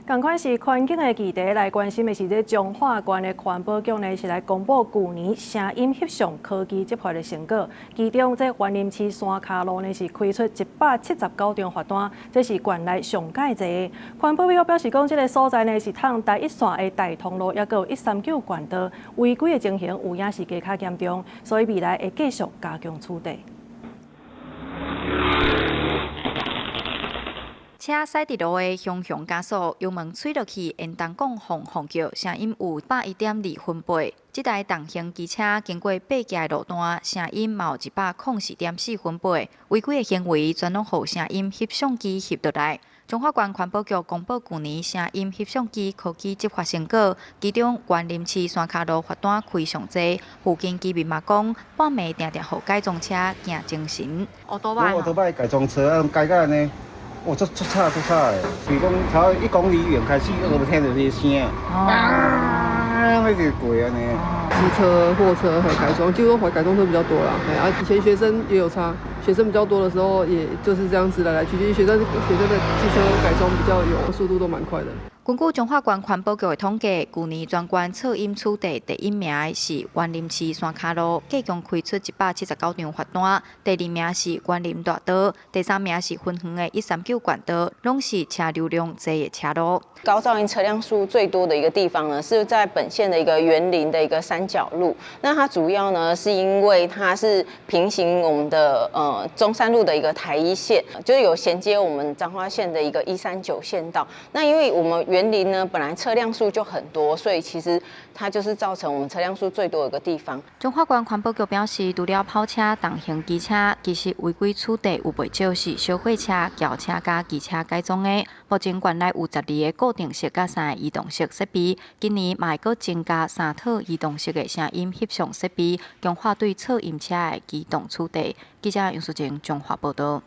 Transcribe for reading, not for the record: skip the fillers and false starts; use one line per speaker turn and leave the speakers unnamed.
仝款是環境的議題來關心的是，這彰化縣的環保局呢是來公布舊年聲音翕相科技執法的成果。其中，這員林市山跤路呢是開出179張罰單，這是縣內上蓋濟。環保局表示講，這个所在呢是通台一線的大通路，抑閣有139縣道，違規的情形有影是加較嚴重，所以未來會繼續加強取締。
車駛佇路的雄雄加速，油門吹落去，電動管轟轟叫，聲音有101.2分貝。這台重型機車經過八格的路段，聲音嘛有104.4分貝。違規的行為全攏予聲音翕相機翕落來。彰化縣環保局公布舊年聲音翕相機科技執法成果，其中員林市山跤路罰單開上濟，附近居民嘛講，半暝定定予改裝車驚精神。
歐多擺，歐多擺改裝車啊，改甲按呢。哦，足足吵足吵的，比如講差1公里遠開始，我都聽著這個聲，啊，那個過按呢。
機車、貨車和改裝，幾乎都改裝車比較多啦。啊，以前學生也有差，學生比較多的時候，也就是這樣子來來去去。學生的機車改裝比較有速度，都蠻快的。
根據彰化縣環保局的統計，舊年全縣噪音取締第一名的是員林市山跤路，計共開出179張罰單；第二名是員林大道，第三名是芬園的139縣道，攏是車流量濟的車路。
高噪音車輛數最多的一個地方呢，是在本縣的一個員林的一個三角路。那它主要呢，是因為它是平行我們的中山路的一個台一線，就是有銜接我們彰化縣的一個139縣道。那因為我們員林呢，本來車輛數就很多，所以其實它就是造成我們車輛數最多的一個地方。
彰化縣環保局表示，除了跑車、重型機車，其實違規取締有袂少是小貨車、轎車佮機車改裝的。目前縣內有12个固定式佮三个移動式設備，今年嘛會閣增加三套移動式的聲音翕相設備，強化對噪音車的機動取締。記者楊淑靜彰化報導。